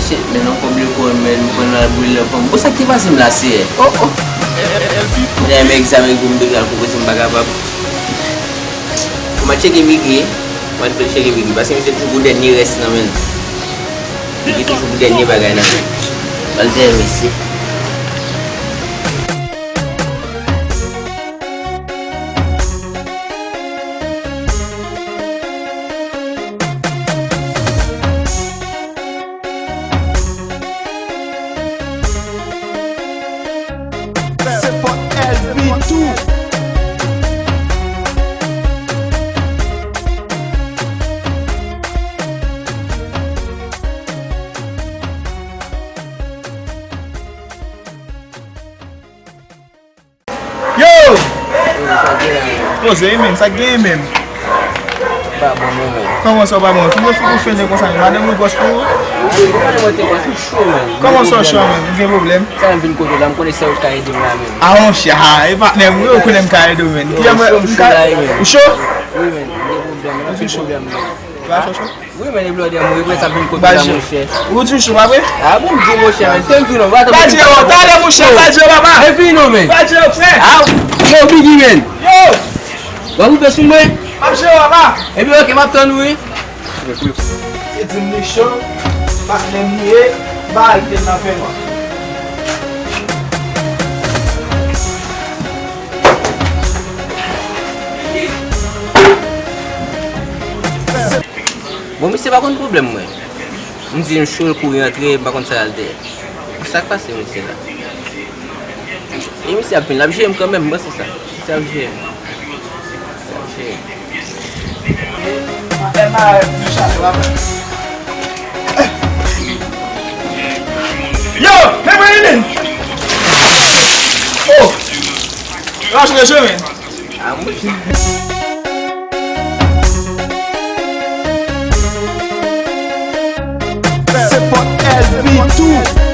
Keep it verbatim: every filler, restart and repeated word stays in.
Men non, kòb lekòl, men m pran nan brile kòb. Bon, sa ki pase m la, seyè? Oh, oh. M te renmen egzamen pou m te al konpoze, m pa kapab. Bon, m a tcheke Biggie, m a tcheke Biggie, paske misye toujou pou dènye rès nan men l. Biggie toujou pou dènye bagay nan men l. Al dèyè mesye. Se fò L B two. Yo! Yo, sa gen la menm? Poze wi menm, sa k genyen menm? Pa bon non menm. Kòman sa w pa bon? Ki yo foukou fene konsa menm? Madanm ou gwòs pou ou? Wi, madanm mwen te gwòs, m cho menm. Kòman sa w cho menm? Ou gen pwoblèm? Sa m vin kote w la, m konnen sèl ou k ka ede m la menm. A monchè, a, e patnè m wi, ou konnen m ka ede w menm. Yo, m cho, m cho la wi menm. Ou cho? Wi menm, m gen pwoblèm, m gen pwoblèm menm. Ou pa cho cho? Wi, men li blòdè mwen, wi, sa vin kote la, monchè. Ou di cho, pa vre? A bon, m di, monchè, men, tann di non, pa tann. Badje yo, talè, monchè, badje yo, papa. Epi non, men. Badje yo, frè. A, yo, Biggie, men. Yo! W ap koupe sou mwen? M ap jere, papa. Epi, oke, m ap tann ou, wi. Se di m li cho, patnè m li ye, m pa al kite l nan fè nwa. Bon, misye pa konn pwoblèm mwen. M di m cho, l kouri antre, m pa konn sa l al dèyè. Sa k pase misye la? E misye ap vin, l ap jere m kanmenm, m panse sa. Misye ap jere m. Misye ap jere m. Yo, men mwen, men. Oh! Rache le chemen. Se fò L B two.